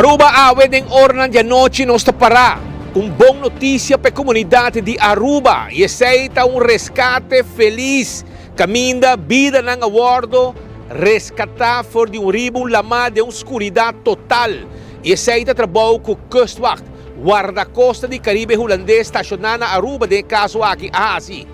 Aruba awe den oranan di anochi nos ta para cu un bon noticia pa e comunidad di Aruba y esey ta un rescate feliz caminda bidanan a wordo rescata for di un riba un lama den un scuridad total y esey ta trabou cu Kustwacht, Guardacosta di Caribe Hulandes staciona na Aruba den e caso aki a haci.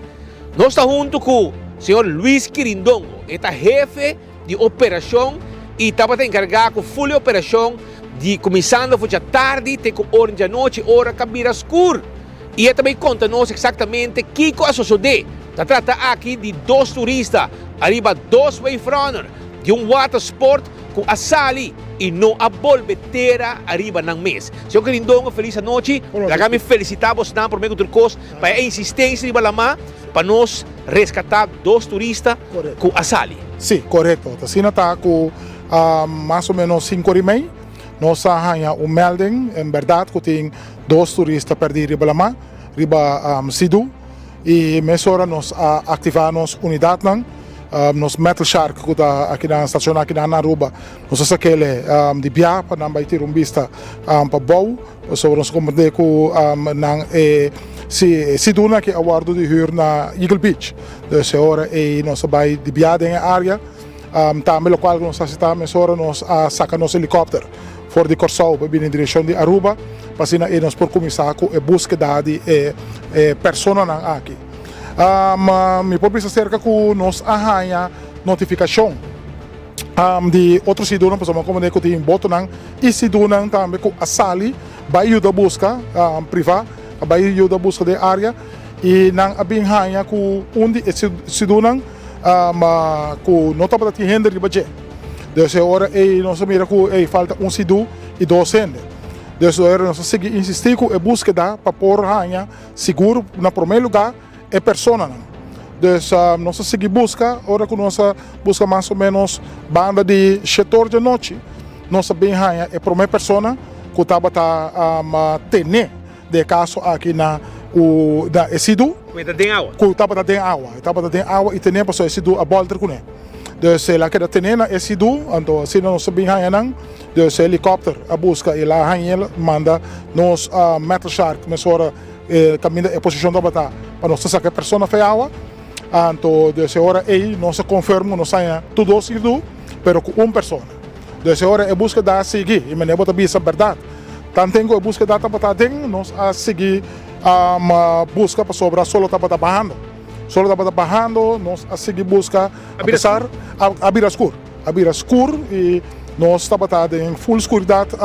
Nos ta hunto cu señor Luis Quirindongo, e ta hefe di operashon i tabata enkargá ku ful e operashon di kuminsando for djatardi te ku ora djanochi ora ka bira skur. I e ta bai konta nos eksaktamente kiko a sosodé. Ta trata aki di dos turista ariba dos wave runner di un watersport ku a sali i no a bolbe tera ariba nan mes. Señor Quirindongo felis anochi. Laga mi felisitá bosnan promé ku tur kos pa e insistensia riba lamá pa nos reskatá dos turista ku a sali. Sí, korekto. Ta asina ta ku mas o ménos sinku ora i mei nos a haña un melding, en bèrdat ku tin dos turista pèrdí riba lamá, riba Sidú, i mesora nos a aktivá nos unidatnan, nos Metal Shark ku ta akinan stashoná akinan na Aruba, nos a sak'el di bia pa nan bai tira un bista pa bou, pasobra nos a komprendé ku nan e Sidúnan aki a wòrdu di hür na Eagle Beach. Dus e ora ei nos a bai di bia den e área. Tambe lokual ku nos a hasi ta mesora nos a saka nos helikòpter for di Kòrsou pa bini direkshon di Aruba pa asina ei nos por kuminsá ku e búskeda di e personanan aki. Mi por bisa aserka ku nos a haña notifikashon di otro sidunan pasobra mi a komprendé ku tin botonan i sidunan tambe ku a sali bai yuda buska privá a bai yuda buska den e área. I nan a bin haña ku un di e sidunan ku no tabata tin hende riba dje. Dus e ora ei nos a mira ku ei falta un sidu i dos hende. Dus e ora nos a sigui insistí ku e búskeda pa por haña sigur na promé lugá e personanan. Dus nos a sigui buska, ora ku nos a buska mas o ménos banda di shetor djanochi nos a bin haña e promé persona ku tabata tene. Den e kaso aki na ku na e sidu. Ku e ta den awa. Ku tabata den awa. E tabata den awa i tene pasobra e sidu a bòlter kuné. Dus el a keda tene na e sidu, anto asina nos a bin haña nan. Dus e helikòpter a buska el a haña el, manda nos metal shark mesora e kaminda e posishon tabata pa nos ta saka e persona for e awa. Anto dus e ora ei nos a konfirma ku nos haña tur dos sidu pero ku un persona. Dus e ora e búskeda a sigui i manera bo ta bisa bèrdat. Tanten ku e búskeda tabata aden, nos a sigui buska pasobra solo tabata bahando. Solo tabata bahando, nos a sigui buska apesar a bira skur. A bira skur i nos tabata den ful skuridat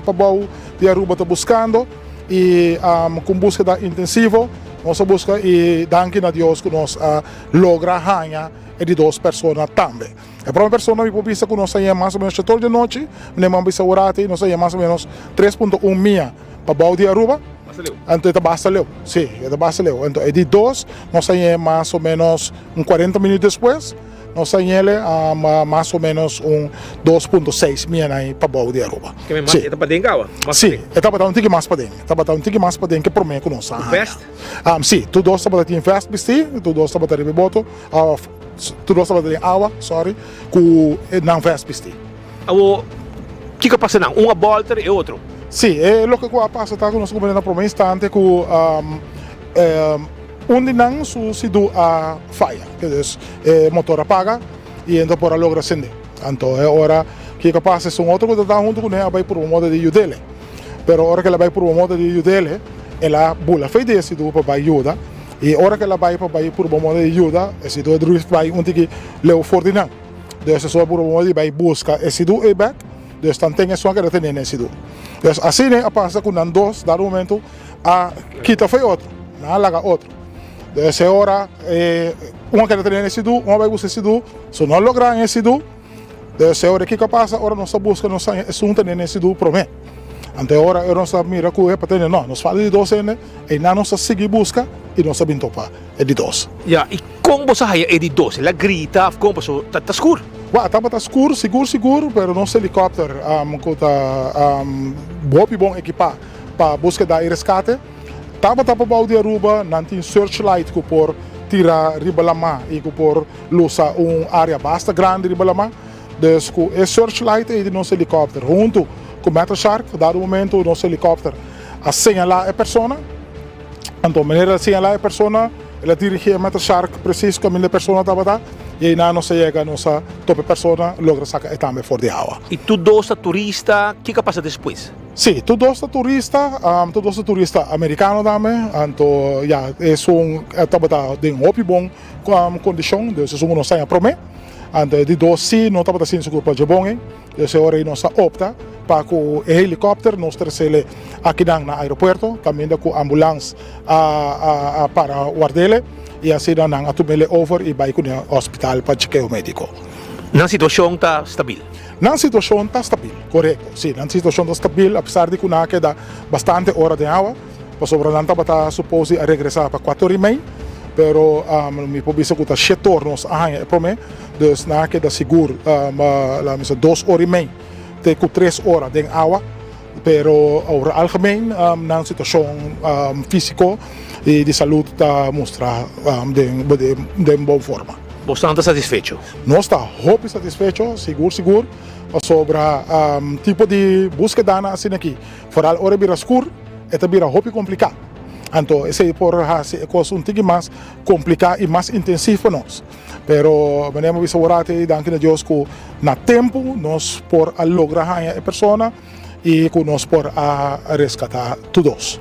pabou di Aruba ta buskando i ku un búskeda intensivo nos a buska i danki na Dios ku nos a logra haña e di dos persona tambe. E prome persona mi por bisa ku nos a yama mas o menos chator di anochi, mi a bisa orati, nos a yama mas o menos 3.1 mia pa bou di Aruba. Basta leu. Anto e ta basta leu, si, e ta basta leu. Anto e di dos nos a yama mas o menos un 40 minuut despues, nos a yele mas o menos un 2.6 mia nan pa bou di Aruba. Ke men mas, e ta paden kawa? Mas paden? Si, e tabata un tiki mas paden, e tabata un tiki mas paden ke prome ku nos a haña. Ku vest? Si, tur dos tabata tin vest bisti, tur dos tabata riba e boto. Tur dos tabata den awa, sorry, ku nan vest bisti. Awor, kiko a pasa nan? Un a bolter e otro? Sí, e loke ku a pasa ta ku nos a kumprende na promé instante ku un di nan su sidu a faya, dus e motor a paga i e no por a logra sende. Anto e ora kiko a pasa esun otro ku tabata huntu kuné a bai purba moda di yud'é. Pero ora ku el a bai purba moda di yud'é, el a bula fei di e sidu pa bai yuda. I ora ku el a bai pa bai purba moda di yuda, e sidu a drùf bai un tiki leu for di nan. Dus esun a purba moda di bai buska e sidu ei bèk, dus tanten esun a keda tene na e sidu. Dus asina a pasa ku nan dos dado momentu a kita fo'i otro, nan a laga otro. Dus e ora e un a keda tene na e sidu, un a bai buska e sidu, su no a logra e sidu. Dus e ora kiko a pasa? Ora nos a buska nos haña esun tene na e sidu promé. Anto e ora nos a mira ku e pa tene no, nos falta di dos hende, einan nos a sigui buska i nos a bin topa e di dos. Ya, i kon boso a haña e di dos? El a grita òf kon? Pasobra ta skur. Wak, tabata skur, sigur sigur, pero nos helikòpter ku ta hopi bon ekipá pa buskeda i reskate tabata pa bou di Aruba, nan tin searchlight ku por tira riba lamá i ku por lusa un área basta grandi riba lamá. Dus ku e searchlight ei di nos helikòpter huntu. ku metal shark. Dado momento nos helikòpter a señalá e persona. Anto manera el a señalá e persona, el a dirigí e metal shark presis kaminda e persona tabata i einan nos a yega, nos a topa e persona, logra saka e tambe for di awa. I tur dos ta turista, kiko a pasa despues? Sí, tur dos ta turista, tur dos ta turista amerikano tambe, anto ya esun tabata den hopi bon kondishon, dus esun ku nos taña promé, anto e di dos sí no tabata sinti su kurpa dje bon ei. Dus e ora ei nos a opta pa ku e helikòpter nos tresele akinan na aeropuerto kaminda ku ambulans a para wardele i asina nan a tumele over i bai kuné hospital pa chekeo médiko. Nan situashon ta stabil? Nan situashon ta stabil, korekto. Si, nan situashon ta stabil apesar di ku nan a keda bastante ora den awa. Pasobra nan tabata supos di a regresá pa kuater i mei, pero mi por bisa ku ta shete or nos a haña e promé, dus nan a keda sigur laga mi bisa dos or i mei te ku tres ora den awa, pero over algemeen nan situashon físiko i di salud ta mustra den bon forma. Boso ta satisfecho? Nos ta hopi satisfecho, sigur sigur, pasobra tipo di búskedanan asina aki Foral ora e bira skur, e ta bira hopi kompliká. Anto esei por hasi e kos un tiki mas kompliká i mas intensif pa nos. Pero manera mi a bisa wor ati, danki na Dios ku na tempu nos por a logra haña e persona i ku nos por a reskatá tur dos.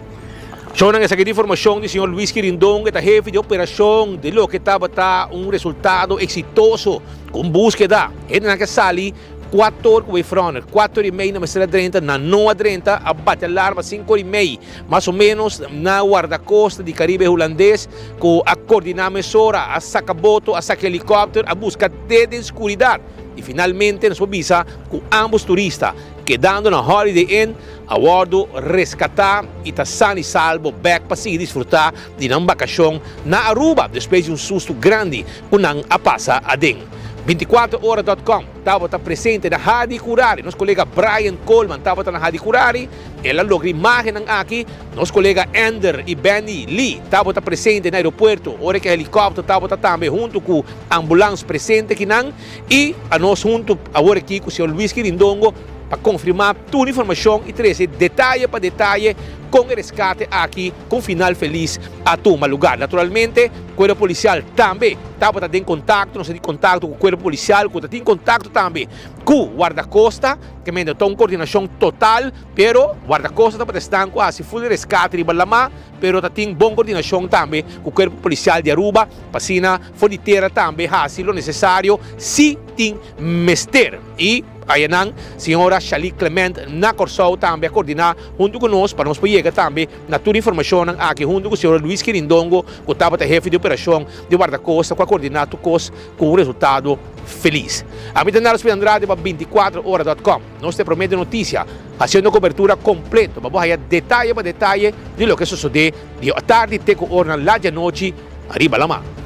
Shownan esaki di informashon di señor Luis Quirindon, e ta hefe di operashon di loke tabata un resultado eksitoso ku un búskeda. Hendenan ke sali Kuator ku Wayfrunner, kuator i mei na mester a drenta, nan no a drenta, a bati alarma sinkor i mei, mas o menos, na Wardakosta di Karibe Hulandes, ku a kordiná mesora, a saka boto, a saka helikòpter, a buska te den skuridat. I finalmente nos por bisa ku ámbos turista, kedando na Holiday Inn, a wòrdu reskatá i ta san i salbo bèk pa sigui disfrutá di nan bakashon na Aruba despues di un sustu grandi ku nan a pasa aden. 24ora dot com tabata presente na Hadi Curari. Nos kolega Brian Coleman tabata na Hadi Curari. El a logra imágennan aki. Nos kolega Ender i Benny Lee tabata presente na aeropuerto ora ku e helikòpter tabata tambe huntu ku ambulans presente akinan. I anos huntu awor aki ku señor Luis Quirindongo pa konfirmá tur informashon i trese detaye pa detaye kon e reskate aki ku un final felis a tuma lugar. Naturalmente, Cuerpo Policial tambe tabata den contacto, nos a tin contacto cu Cuerpo Policial cu ta tin contacto tambe cu Guardacosta, ke mende ta un coordinacion total, pero Guardacosta tabata esnan cu a haci full rescate riba lama, pero ta tin bon coordinacion tambe cu Cuerpo Policial di Aruba pa asina for di tera tambe haci lo necesario si tin mester. Y ayanan señora Shali Clement na Corsou tambe a coordina hunto cu nos pa nos por yega tambe Na tur informashonnan aki huntu ku señor Luis Quirindongo ku tabata hefe di operashon di Wardakosta ku a koordiná tur kos ku un resultado felis. Ami ta Nelson Andrade pa 24 ora dot com. Nos ta e promé di notisia hasiendo kobertura kompleto pa bo haya detaye pa detaye di loke sosodé di atardi te ku oranan lat di anochi ariba lamá.